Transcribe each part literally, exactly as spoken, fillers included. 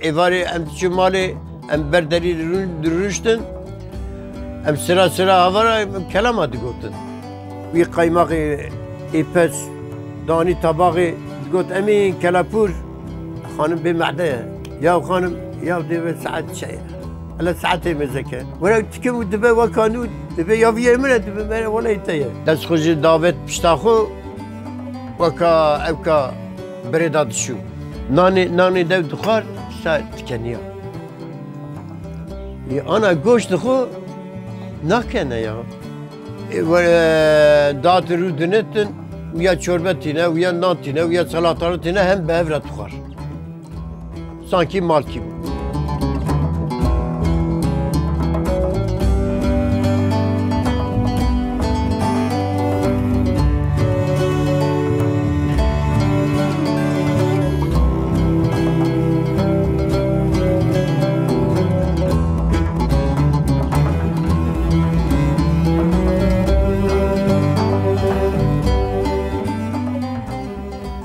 Êvarê em diçin malê, em ber derî dirû-, dirûştin. Em sira sira havara em kelama digotin. Wî qaymaxê ê pez danî tabaxê digot, "Emîn, kelapûr, xanim bê mehde ye." "Ya xanim, ya dê ve saet çi ye? Hele saetê mêzeke." Were tikim û dibe weka nû, dibe ya viyê min e, dibe mere wele te ye. Dest xwe ji davet pişta xwe, weka ewka birê da dişû. Nanê, nanê dev dixwar, sa tikeniya. Ê, ana goşt dixwe nakene ya. Ê, were, datin rû dinetin, uya çorbe tîne, uya nan tîne, uya salatara tîne, hem bi hev re dixwar. Sankî malkî bû.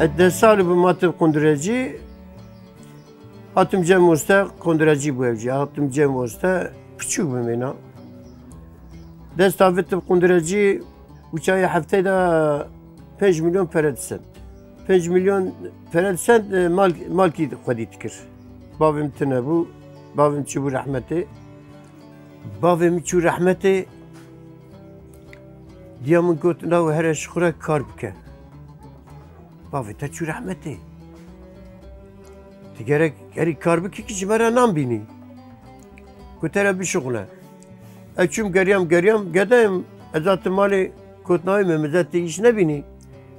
Ez deh sal bû ma tim qundurecî. Hatim cem oste, qundurecî bû ev jî. Hatim cem oste, piçûk bûm êna. Desta vitim qundurecî, û çayê hefteyê de pênc milyon pere disend. Pênc milyon pere disend, e, mal, malkî xwedî dikir. Bavê min tune bû, bavê min çûbû rehmetê. Bavê min çû rehmetê, diya min got, "Law here ji xwe re kar bike." Bavê te çû rehmetê. Tu gerek herî kar bikî ki ji me re nan bînî. Ku te re bişuxule. Ez çûm geriyam, geriyam, gedeyim. Ez hatim malê, got, "Navê me, min te îş nebînî.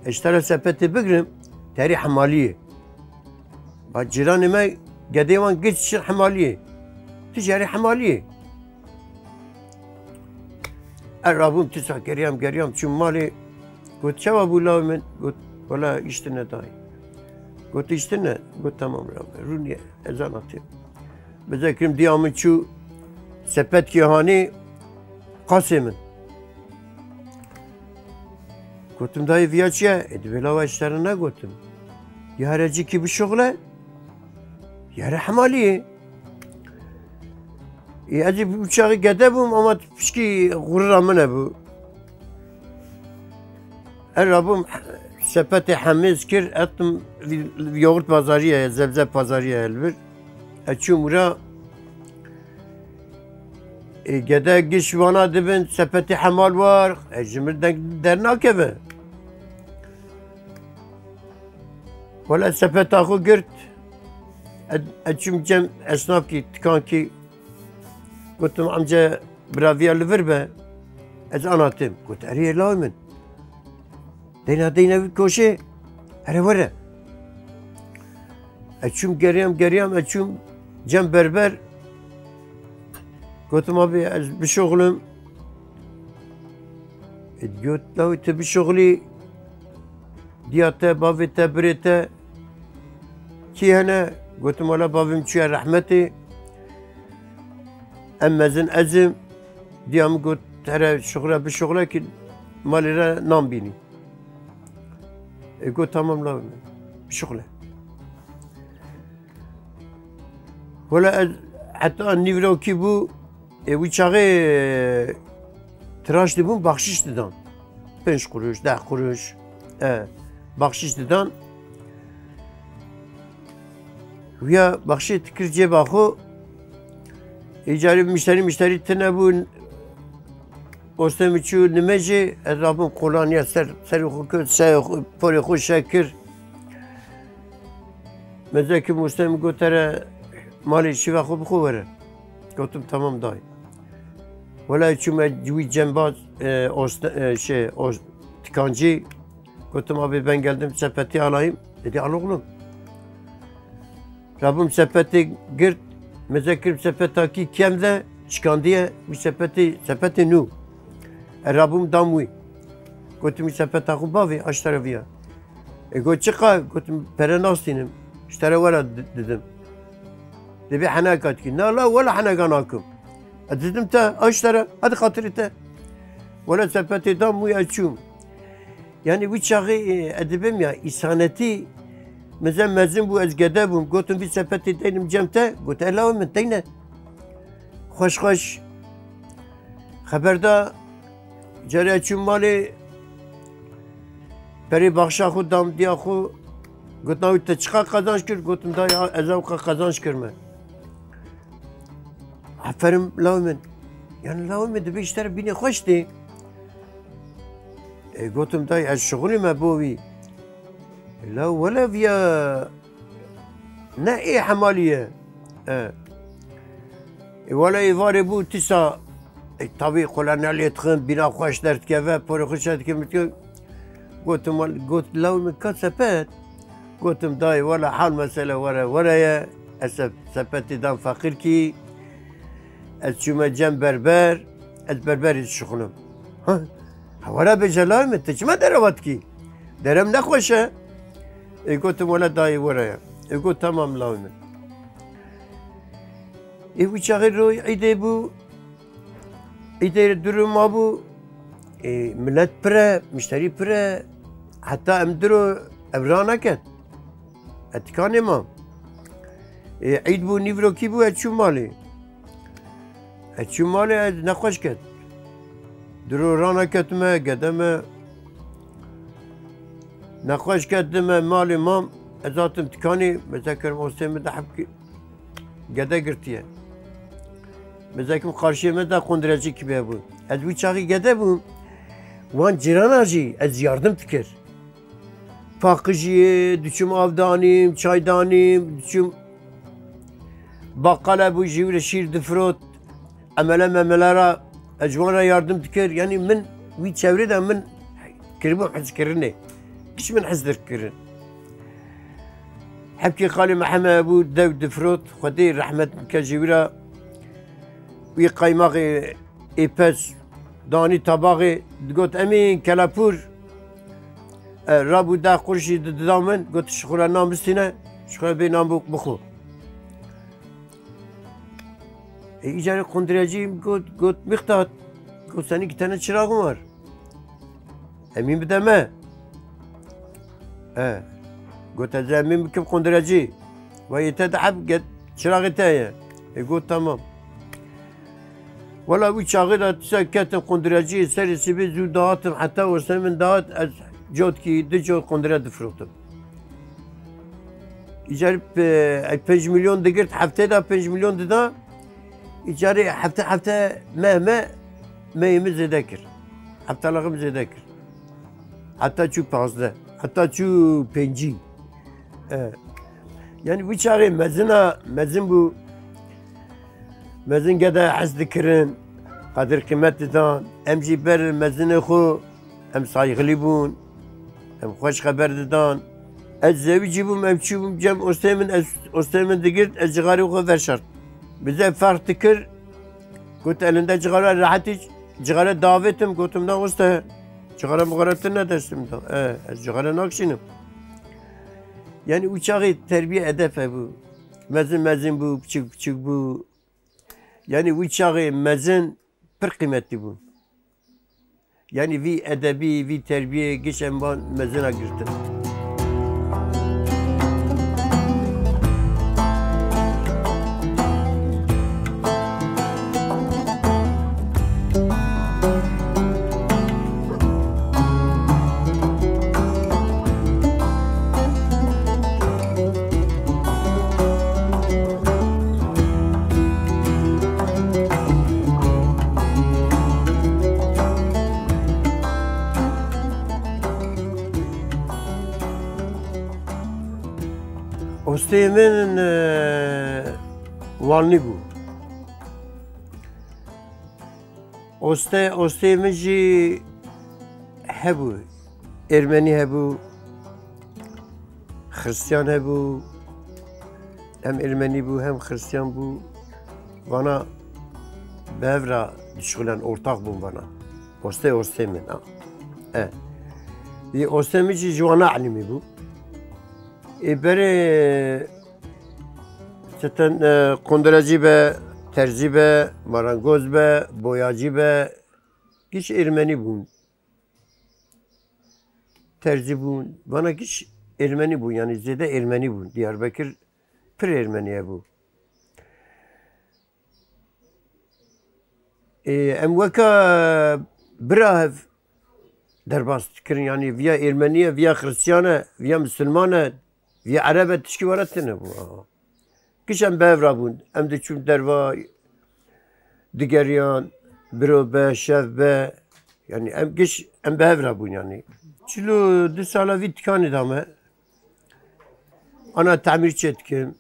Ez ji te re sepetê bigrim, te herî hemaliyê." Ba cîranê me gedê wan giş çi hemaliyê. Tu jî herî hemaliyê. Ez rabûm tisa geriyam, geriyam, çûm malê. Got, "Çawa bû lawê min?" Got, "Wela îş tune dayê." Got, "Îş tune?" Got, "Tamam, rabe. Rûnî ez anatêm." Bize kirim diya min çû sepetkî hanî qasê min. Gotim, "Dayê, viya çi ye?" "E, dibê lawa ji te re negotim. Ya here cîkî bişuxle, ya here hemaliyê." Ê, ez ê bi çaxê gede bûm, ama pişkî xurira min hebû. Ez rabûm, sepetê hemêz kir, etim vî-, yoğurt pazarî ye, zebze pazarî ye li vir. Ez çûm wira, ê, gede giş wana dibin, sepetê hemal war, ez ji min deng dernakeve. Wele sepeta xwe girt, ez, ez çûm cem esnafkî, tikankî, gotim, "Amca, bira viya li vir be, ez ana têm." Got, "Erê, lawê min. Deyna, deyna vî koşê, here were." Ez çûm geriyam, geriyam, ez çûm cem berber. Gotim, "Abi, ez bişuxulim." E, got, "Lawê, tu bişuxulî, diya te, bavê te, birê te kî hene?" Gotim, "Wela, bavê min çûye rehmetê. Em mezin ez im." Diya min got, "Here şuxule bişuxule ki malê re nan bînî." E, got, "Tamam, lawê min, bişuxule." Wela ez heta nîvro kî bû, e, wî çaxê, e, tiraş dibûn, baxşiş didan. Pênc quruş, deh quruş, e, baxşiş didan. Wiya baxşê dikir cêba xwe. Îcarî mişterî, mişterî tine bû. Ostê min çû nimêjê, ez rabûm qolaniya ser, serê xwe kir, seyê xwe, porê xwe şeh kir. Mezekî ostê min got, "Here malê şiva xwe bixwe were." Gotim, "Tamam dayê." Wela çûme wî cembaz, e, oste-, e, şey, os-, tikancî. Gotim, "Abi, ben geldim sepeti alayım." Dedi, "Al oğlum." Rabûm sepetê girt, meze kirim sepeta kî kem de, şikandiye, wî sepetê, sepetê nû. E, rabûm dam wî. Gotim, "Wî sepeta xwe bavê, aştera viya." E, got, "Çiqa?" Gotim, "Pere nastînim. Ji te re were di-, didim." Dibê heneka dikî. "Na la, wela heneka nakim. E, didim te, aştera, hadi xatirê te." Wela sepetê dam wî, ez çûm. Yani wî çaxê, e, ez dibêm ya, îsanetî Mizem mezin bû, ez gede bûm. Gotim, vî sepetê deynim cem te. Got, e, lawê min, teyne. Xweş xweş. Xeber da, carê çûm malê, perê baxşa xwe dam diya xwe. Got, navê te çiqa qazanç kir? Gotim, dayê, ez ew qazanç kirme. Aferin lawê min. Yani lawê min, dibê ji te re bînê xweş tê. E, gotim, dayê, ez şixulî me bo wî. La wele viya ne ê hemalî ye. E. E, wele êvarê bû tîsa, e, tabî qule nelê dixin, bîna xweş derdikeve, porê xwe çêdike, min digot, gotim, wel-, got, lawê min, ka sepet? Gotim, dayê, wele hal mesele were, were ye. Ez sep-, sepetê dan feqîrkî. Ez çûme cem berber. Ez berberî dişixulim. Ha? Ha, were bêje lawê min, tu çima derewa dikî? Derem nexweş e. Ê gotim, wele dayê were ye. Ê got, tamam lawê min. Ê wî çaxê roy îdê bû. Îdê dûrû mabû. Ê, milet pir e, mişterî pir e. Heta em diro ev raneket. Ez tikanê mam. Ê, îd bû, nîvrokî bû, ez çûm malê. Ez çûm malê, ez nexweş ket. Diro raneketime, gede me. Nexweş ketime malê mam, ez hatim tikanê, mezekirim ostê min de hebkî gede girtiye. Mezekim qarşiyê min de qundirecî kibe bû. Ez wî çaxî gede bûm. Wan cîrana jî ez yardim dikir. Paqijiyê, diçûm av danîm, çay danîm, diçûm baqala bû, ji wî re şîr difirot. Emele memele re ez ji wan re yardim dikir. Yanî min wî çewrê de min kiribûm hizkirinê. Giş min hizdir kirin. Hebkê xalê Mihemed bû, dew difirot. Xwedê rehmet bike ji wî re. Wî qaymaxê ê pez danî tabaxê, digot, Emîn, kelepûr. E, rabû deh qurşî di-, dida min, got, ji xwe re nan bistîne, ji xwe bê nan bû, bixwe. E, îcarê qundirecî got, got, Mîqdat, got, senî ki tene çiraxin var. Emîn bide me. E, got, ez emîn bikim qundirecî. Ve yê te de heb get çiraxê te ye. E, got, tamam. Wela wî çaxê de tise ketin qundireciyê, serê sibê zû dihatim, heta wesê min dihat, ez cotkî, du cot qundire difirotim. Îcar pe-, ey pênc milyon digirt, heftê de pênc milyon dida. Îcarê hefte hefte meh meh meyê min zêde kir. Heftalaxê min zêde kir. Heta çû pazdeh, heta çû pêncî. E, yanî wî çaxê mezina, mezin bû. Mezin gede hez dikirin, qedir qîmet didan. Em jî ber mezinê xwe, em sayxilî bûn, em xweş xeber didan. Ez zewicî bûm, em çûbûm cem ostê min, ez ostê min digirt, ez cixarê xwe veşart. Bize ferq dikir, got, elinde cixara rehetî, cixare davêtim, gotim, na oste, cixare mixare tu ne destê min de. E, ez cixare nakişînim. Yanî wî çaxê terbiye edeb hebû. Mezin mezin bû, piçik piçik bû. Yanî wî çaxê mezin pir qîmetli bû. Yanî vî edebî, vî terbiyê giş em van mezina girtin. Ostê min, e, Wanlî bû. Oste, ostê min jî hebû. Ermenî hebû, Xristiyan hebû. Hem Ermenî bû, hem Xristiyan bû. Vana bi hev re dişuxulen, ortax bûn vana. Oste, ostê min, a. E. Yê ostê min jî ji wana elimî bû. Ê berê çeten, e, qundirecî be, terzî be, marangoz be, boyacî be, giş Ermenî bûn. Terzî bûn. Vana giş Ermenî bû, yanî zêde Ermenî bû. Diyarbekir pir Ermenî hebû. Ê, em weka bira hev derbas dikirin, yanî viya Ermenî ye, viya Xristiyan e, viya Misilman e, viya Ereb e, tişkî were tune bû. Giş em bi hev re bûn. Em diçûn derva, digeriyan, biro be, şev be. Yanî em giş, em bi hev re bûn yanî. Çil û du sala vî tikanê de me. Ana temîr çêdikim,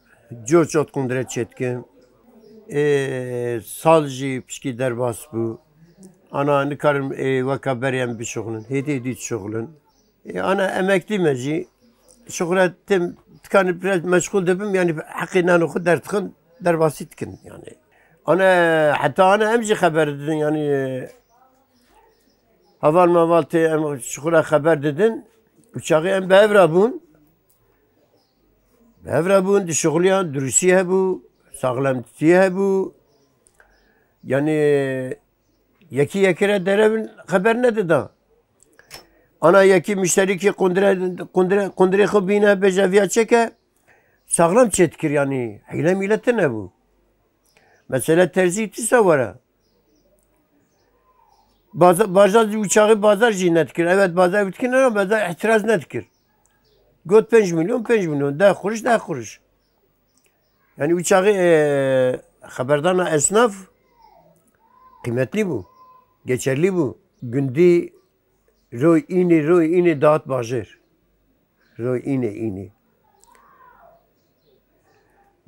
cot cot qundre çêdikim. Ê, sal jî pişkî derbas bû. Ana nikarim, ê, weka berê em bişuxulin. Hêdî hêdî dişuxulin. Ê, ana emeklî me jî. Şuxula tim tikanê biraz meşxûl dibim, yanî heqê nano xwe derdixin, derbasî dikin yanî. Ana heta ana em jî xeber didin yanî. Heval meval tê em şuxula xeber didin. Û çaxê em bi hev re bûn. Bi hev re bûn, dişuxuliyan, durustî hebû, saxlemtî hebû. Yanî yekî yekê re derevin xeber nedida. Ana yekî muşterîkî qundire, qundire, qundirê xwe bîne bêje viya çêke, saxlem çêdikir yanî. Hîle mîle tune bû. Mesele terzî tîsa were. Baza-, bazar jî, û çaxê bazar jî nedikir. Evet, bazar dikir, ama bazar îtiraz nedikir. Got pênc milyon, pênc milyon, deh kuruş, deh kuruş. Yanî û çaxê, e, xeberdana esnaf qîmetlî bû, geçerlî bû. Gundî roy înê, roy înê dihat bajêr. Roy înê, înê.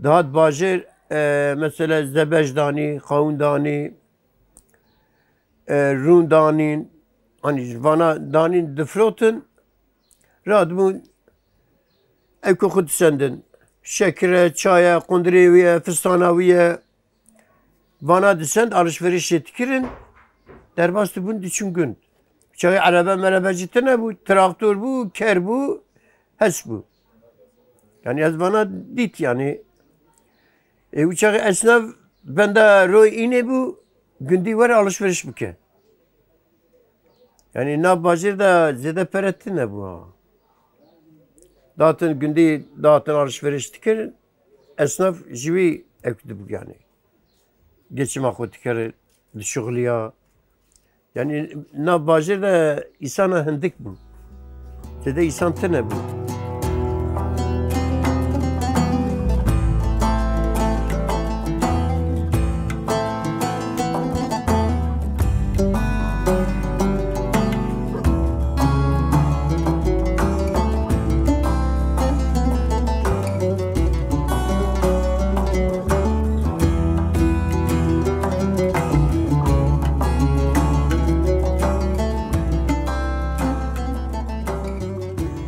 Dihat bajêr, e, mesela zebeş danî, qawûn danî, e, rûn danîn, anî ji vana danîn difirotin, radibûn ew ku xwe disendin. Şekir e, çay e, qundirê wî ye, fistana wî ye. Vana disend, alişverişê dikirin, derbas dibûn diçin gund. Çaxê erebe merebe jî tune bû, traktor bû, ker bû, hes bû. Yanî ez vana dît yanî. Ê, û çaxê esnaf benda roy înê bû, gundî were alişveriş bike. Yanî nav bajêr de zêde pere tune bû ha. Datin gundî, datin alişveriş dikir, esnaf ji wî ew dibû yanî. Geçima xwe dikir, dişuxiliya. Yanî nav bajêr de îsana hindik bû. Tê de îsan tune bû.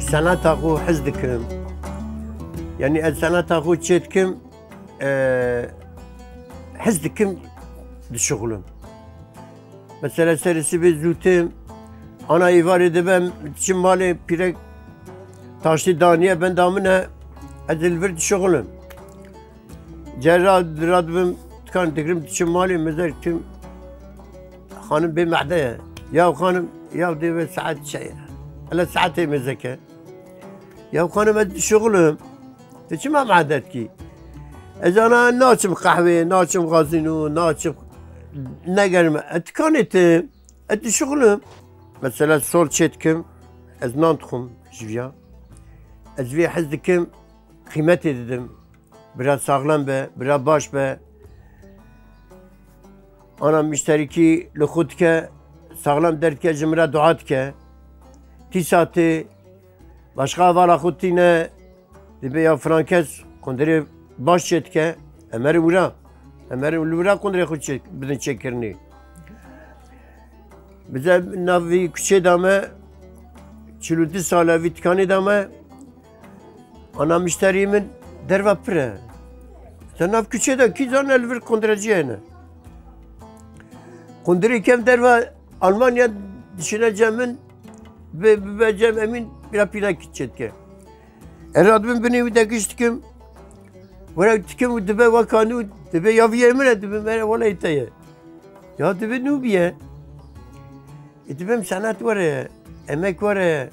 Seneta xwe hez dikim. Yanî ez seneta xwe çê dikim, e, hez dikim dişuxulim. Mesela serê sibê zû têm, ana êvarê dibem, diçim malê pîrek taştî daniye benda min e, ez ê li vir dişuxulim. Cerra radibim, tikan digirim, diçim malê, mezek tim, xanim bê mehde ye. Ya xanim, ya dê ve saet çi ye? Hele saetê mezek e. Ya xanim, ez dişuxulim. Tu çima mehde dikî? Ez ana naçim qehweyê, naçim gazîno, naçim negerime. Ez tikanê tim, ez dişuxulim. Mesela sol çê dikim, ez nan dixwim ji viya. Ez vê hez dikim, qîmetê didim. Bira saxlem be, bira baş be. Ana muşterîkî li xwe dike, saxlem derdike, ji min re dua dike. Tîsa tê, başqa hevala xwe tîne, dibê ya filan kes qundirê baş çê dike, em herin wira. Em herin li wira qundirê xwe çê-, bidin çêkirinê. Bize nav vî kuçê de me, çil û du sal e vî tikanê de me, ana muşterî min derva pir e. Te nav kuçê de kî zane li vir qundireciye hene. Qundirê kem derva Almanya dişine cem min, bi, bi, bi cem Emîn bira pîlek çê dike. Ez radibim binê wî de giş dikim. Were dikim û dibe weka nû, dibe ya vî yê min e, dibe mere welê te ye. Ya dibe nû bîye. E, dibim senet were, emek were.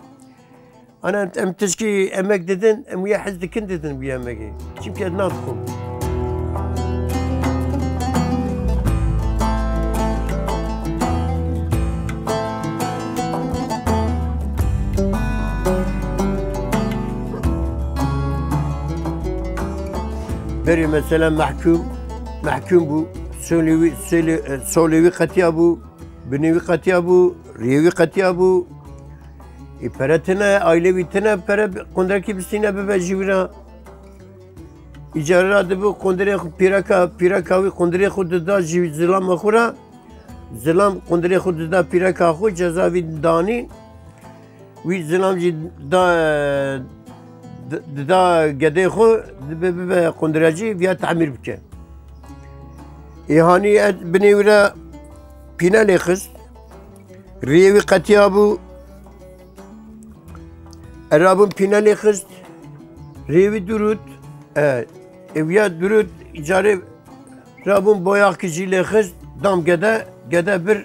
Ana em tişkî emek didin, em wî hez dikin didin wî emegê. Çimkî ez nadixwim. Berê mesela mehkûm, mehkûm bû. Solê wî, solê, solê wî qetiya bû, binê wî qetiya bû, riyê wî qetiya bû. Ê, pere tine, aile wî tine, pere bi-, qundirekî bistîne bibe jî wî re. Îcara dibe qundirê xwe, pîreka, pîreka wî qundirê xwe dida jî zilama xwe re. Zilam qundirê xwe dida pîreka xwe, ceza wî danî. Wî zilam jî da, di-, dida gedê xwe, dibe bibe qundirecî, viya temîr bike. Ê hanî ez binê wî re pîne lê xist. Riyê wî qetiya bû. Ez rabûm pîne lê xist. Riyê wî dirût. E, ê wiya dirût, îcarê rabûm boyaxkî jî lê xist. Dam gede, gede bir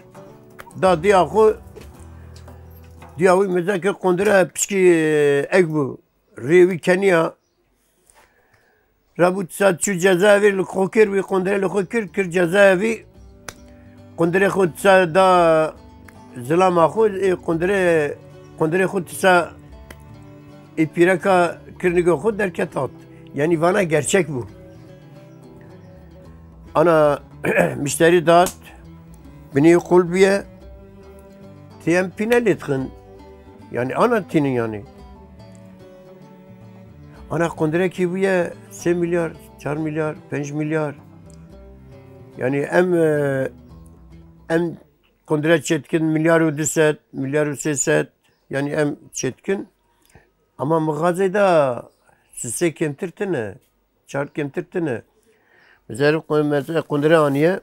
da diya xwe. Diya wî mizekê qundire piçkî, e, ek bû. Riyê wî keniya. Rabû tisa çû cezaevî li xwe kir, wî qundire li xwe kir, kir cezaevî. Qundire xwe tisa da zilama xwe, ê qundire, qundire xwe tisa ê pîreka kirnîgê xwe derket hat. Yanî vana gerçek bû. Ana mişterî dat, binî qul bûye, tê em pîne lê dixin. Yanî ana tînin yanî. Ana qundirekî bûye sê milyar, çar milyar, pênc milyar. Yanî em, e, em qundire çêdikin milyar û du sed, milyar û sê sed, yanî em çêdikin. Ama mixazê de sisê kêmtir tine, çar kêmtir tine. Mesela qu-, mesela qundire aniye,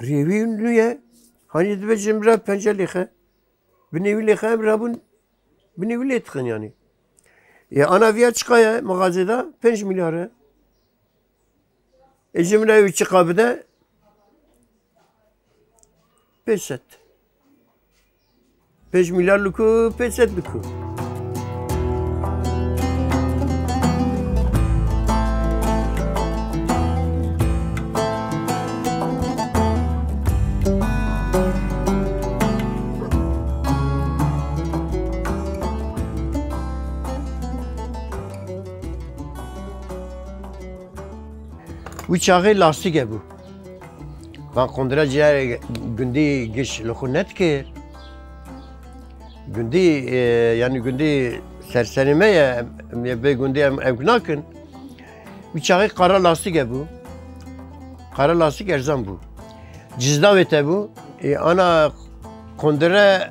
riyê wî nû ye, hanî dibe ji min re penca lêxe. Binê wî lêxe em rabûn, binê wî lê dixin yanî. Ê ana viya çiqa ye mixazê de? Pênc milyar e. Ê ji min re wî çiqa bide? Pênc sed. Pênc milyar li ku, pênc sed li ku. Wî çaxê lastîk hebû. Van qundira cî gundî giş li xwe nedikir. Gundî, e, yanî gundî serserê me ye, em, em ê bê gundî em ew nakin. Wî çaxê qara lastîk hebû. Qara lastîk erzan bû. Cizda wê te bû. E, ana qundire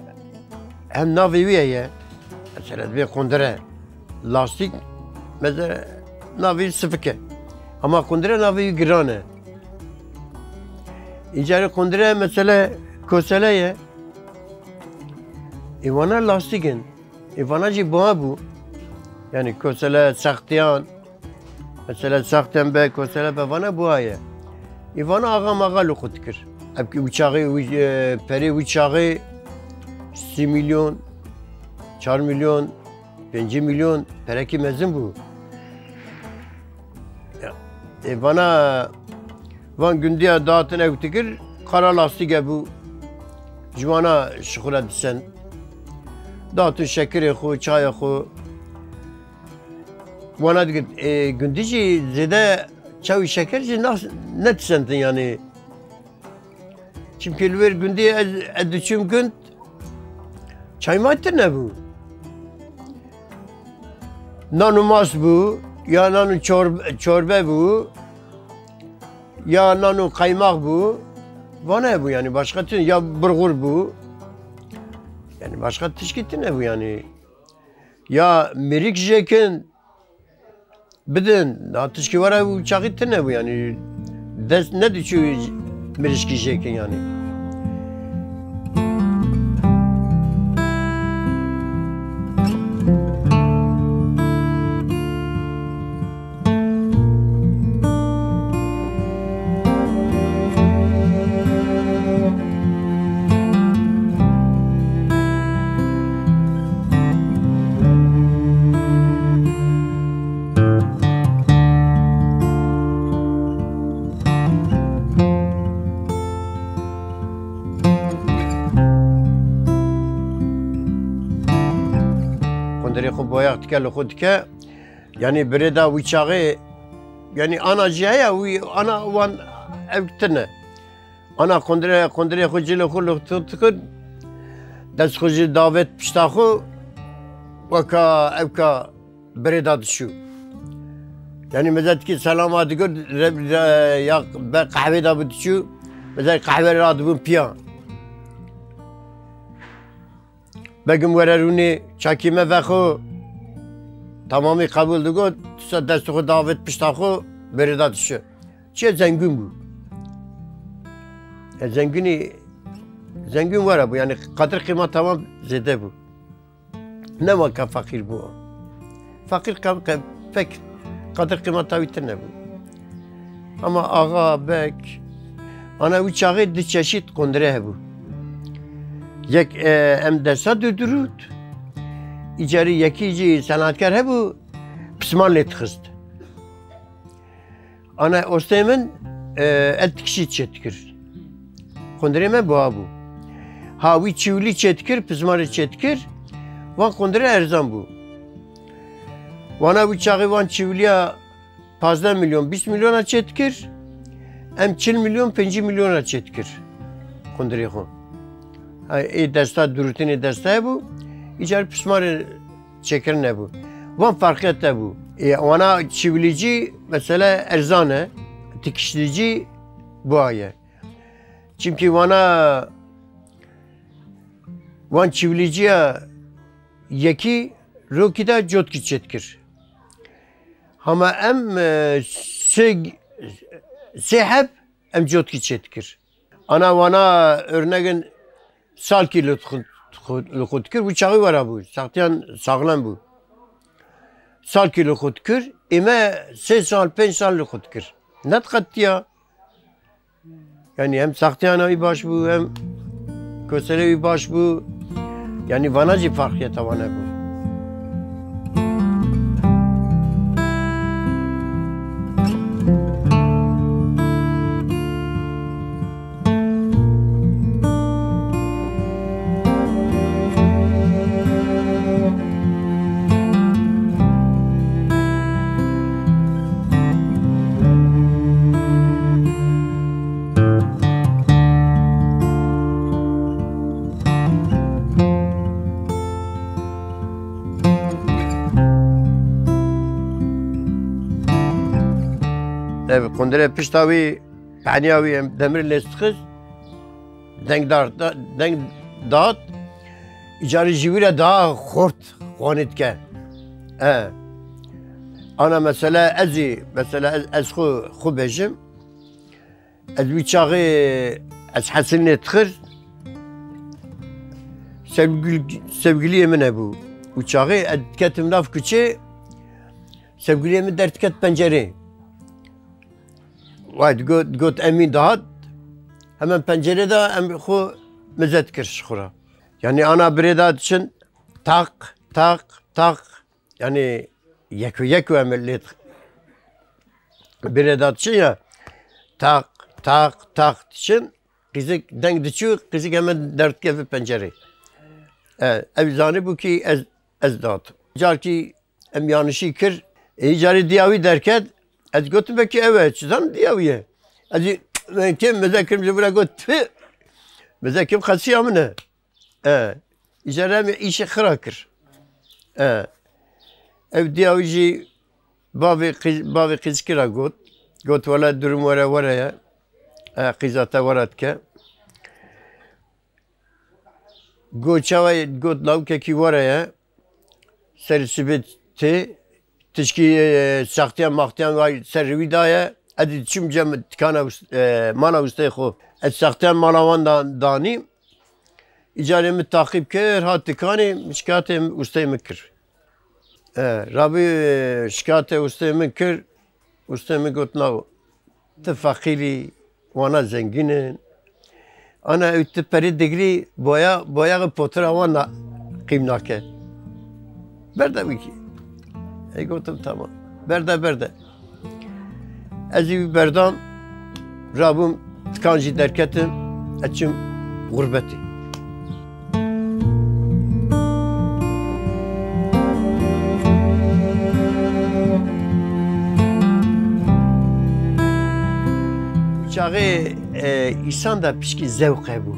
hem navê wî heye. Mesela divê qundire. Lastîk, mesela navê wî sifik e. Ama qundire navê wî giran e. Îcarê qundire mesela kosele ye. Ê vana lastîk in. Ê vana jî buha bû. Yanî kosele sextiyan. Mesela sextiyan be, kosele be, vana buha ye. Ê vana axa maxa li xwe dikir. Ev ki wî çaxê, wî, e, perê wî çaxê sî milyon, çar milyon, pêncî milyon perekî mezin bû. Ya, ê vana van gundiya datin ew dikir, qara lastîk hebû. Ji wana ji xwe re disen. Datin şekirê xwe, çaya xwe. Wana dikir, ê, gundî jî zêde çawî şeker jî nas-, nedisentin yanî. Çimkî li wêr gundî ez, ez diçûm gund, çay may tune bû. Nan û mast bû, ya nan û çor-, çorbe bû, ya nan û qeymax bû. Vana bû yanî, başqa tune, ya burxur bû. Yanî başqa tişkî tune bû yanî. Ya mirîk jêkin, bidin, na tişkî were û çaxî tune bû, yanî dest nediçû mirişkî jêkin yanî. Dike li xwe dike. Yanî birêda wî çaxê, yanî ana jî heye, wî ana wan ew tine. Ana qundirê, qundirê xwe cilê xwe li xwe dikir. Dest xwe jî davêt pişta xwe. Weka ewka birêda dişû. Yanî mezet ki selama digot, re-, re-, ya be qehwê da bi diçû, mezet qehwe radibûn piya. Begim were rûnê çakî me vexo. Tamamî qebûl digot, tu se dest xwe davêt pişta xwe, birêda dişû. Çiye zengîn bû. E, zengînî, zengîn were bû, yanî qedir qîmeta wan zêde bû. Ne weke feqîr bû. Feqîr qe-, qe-, pek qedir qîmeta wî tune bû. Ama axa, beg, ana wî çaxê du çeşît qundire hebû. Yek, e, em dersa didûrût, îcarî yekî jî senatkar hebû, pismar lê dixist. Ana ostê min, e, ez tikişî çêdikir. Qundirê me buha bû. Ha wî çiwlî çêdikir, pizmarê çêdikir, wan qundire erzan bû. Wana wî çaxê wan çiwliya pazdeh milyon, bîst milyona çêdikir, em çil milyon, pêncî milyona çêdikir qundirê xwe. Ha, ê desta, durûtinê desta hebû, îcar pismarê çêkirin hebû. Van ferqiyet hebû. Ê, wana çiwlîcî mesela erzan e, tikişlîcî buha ye. Çimkî wana, wan çiwlîciya yekî rokî de cotkî çêdikir. Hama em, e, sê, sê heb em cotkî çêdikir. Ana wana örnegin salkî li xwe, xwe, li xwe dikir, wî çaxî wera bû. Saxtiyan saxlem bû. Salkî li xwe dikir, ê me sê sal, pênc sal li xwe dikir. Nediqetiya. Yanî hem saxtiyana wî baş bû, hem koserê wî baş bû. Yanî vana jî farqiyeta wan hebû. Ev qundire pişta wî, peniya wî em demir lê dixist, deng dar, da-, deng dat, îcarî ji wî re daha xort xwanê dike. E. Ana mesela ez ê, mesela ez, ez xwe, xwe bêjim, ez wî çaxê ez hesilnê dixir, sevgil-, sevgiliyê min hebû. Û çaxê ez diketim nav kuçê, sevgiliyê min derdiket pencerê. Way digot, digot Emîn dihat, hemen pencerê de em xwe mizet kir ji xwe re. Yanî ana birê de diçin, taq, taq, taq. Yanî yeko yeko em lê dix-, birê de diçin ya, taq, taq, taq diçin, qîzik deng diçû, qîzik hemen derdikeve pencerê. E, ew zanîbû kî ez, ez dihatim. Carkî em yanişî kir. Ê carê diya wî derket. Ez gotim, belkî ew e. Çi zanim diya wî ye? Ez jî, me kêm meze kirim ji vir re got, tfi. Meze kim xesiya min e. E. Îcarê em îşê xira kir. E. Ev diya wî jî bavê qîz-, bavê qîzikî re got. Got, wele durum were were ye. E, qîza te were dike. Got, çawa ye? Got, lawikekî were ye. Serê sibê tê. Tişkî, e, saxtiyan maxtiyan vay ser wî daye. Ez diçûm cem dikana ust-, e, mala ustayê xwe. Ez saxtiyan mala wan da-, danî. Îcarê min taqîb kir, hat dikanê, şikayetê ustayê min kir. E, rabî, e, şikayetê ustayê min kir. Ustayê min got, na, tu feqîrî, wana zengîn in. Ana ew tu perê digirî, boya, boyaxê potira wan na-, qîm nake. Berde wî kî. Ê gotim, tamam. Berde, berde. Ez jî wî berdam, rabûm, tikan jî derketim, ez çûm xurbetê. Çaxê e, îsan de pişkî zewq hebû.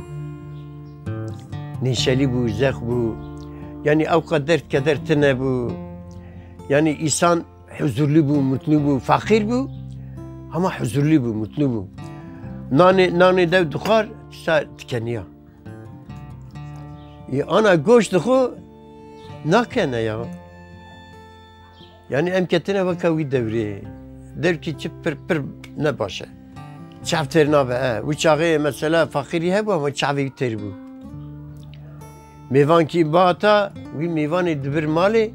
Nêşelî bû, zewq bû. Yanî ew qet derd keder tune bû. Yanî îsan huzurlî bû, mutlu bû, feqîr bû. Ama huzurlî bû, mutlu bû. Nanê, nanê dev dixwar, sa dikeniya. Ê, ana goşt dixwe, nakene ya. Yanî em ketine weke wî dewrê. Dewrkî çi pir pir ne baş e. Çav têr nabe, e. Wî çaxê mesela feqîrî hebû ama çavê wî têr bû. Mêvankî bihata, wî mêvanê dibir malê.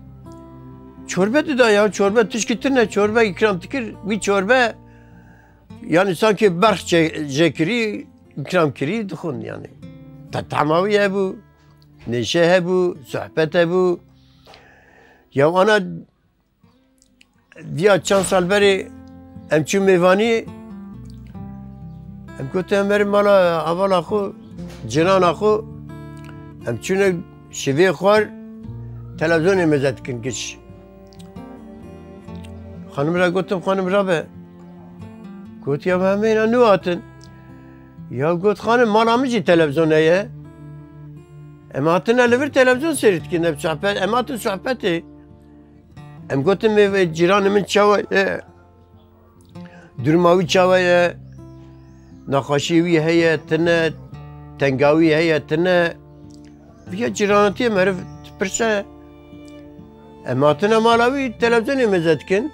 Çorbe dida ya, çorbe tişkî tune, çorbe îkram dikir. Wî çorbe, yanî sankî berx çe-, jêkirî, îkram kirî, dixwin yanî. Te-, tema wî hebû, nêşe hebû, sohbet hebû. Ya ana Viya çend sal berê em çû mêvanî, em gotin em herin mala hevala xwe, cinana xwe, em çûne şivê xwar, televîzyonê mêze dikin giş. Xanim re gotim, xanim rabe. Got, ya me hemêna nû hatin. Ya got, xanim, mala min jî televîzyon heye. Em hatine li vir televîzyon sêr dikin, em sohbet, em hatin sohbetê. Em gotin, mêvê cîranê min çawa ye? Duruma wî çawa ye? Nexweşî wî heye, tine, tenga wî heye, tine? Viya cîranatiyê meriv dipirse. Em hatine mala wî, televîzyonê mêze dikin.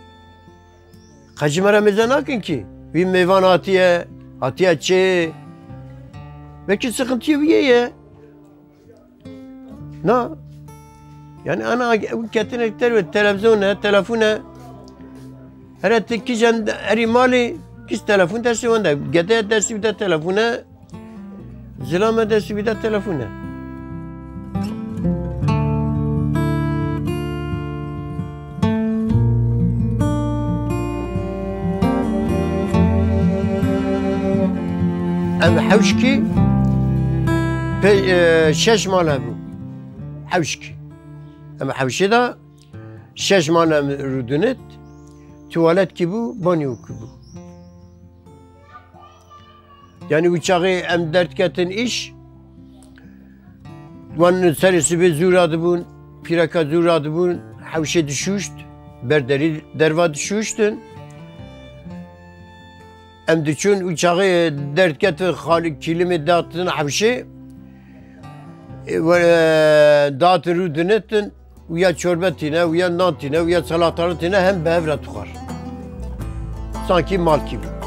Qe ji me re mêze nakin kî. Wî mêvan hatiye, hatiye çê. Belkî sixintiyê wî ye. Na. Yanî ana ew ketinek derve, televîzyon e, telefon e. Here ti kîjan erî malê, kîj telefon destê wan de. Gede destê wî de telefon e. Zilame destê wî de telefon e. Em hewşkî pê, e, şeş mal hebû. Hewşkî. Em hewşê de şeş mal em rûdinit. Tuwaletkî bû, banyokî bû. Yanî wî çaxê em derdiketin îş, wan serê sibê zû radibûn, pîreka zû radibûn, hewşê dişûşt, ber derî derva dişûştin. Em diçûn, wî çaxê derdiketin xalî kîlimê datin hewşê, e, we, e, datin rû dinetin. Û ya çorbe tîne, û ya nan tîne, û ya salatane tîne, hem bi hev re dixwar. Sankî malkî bû.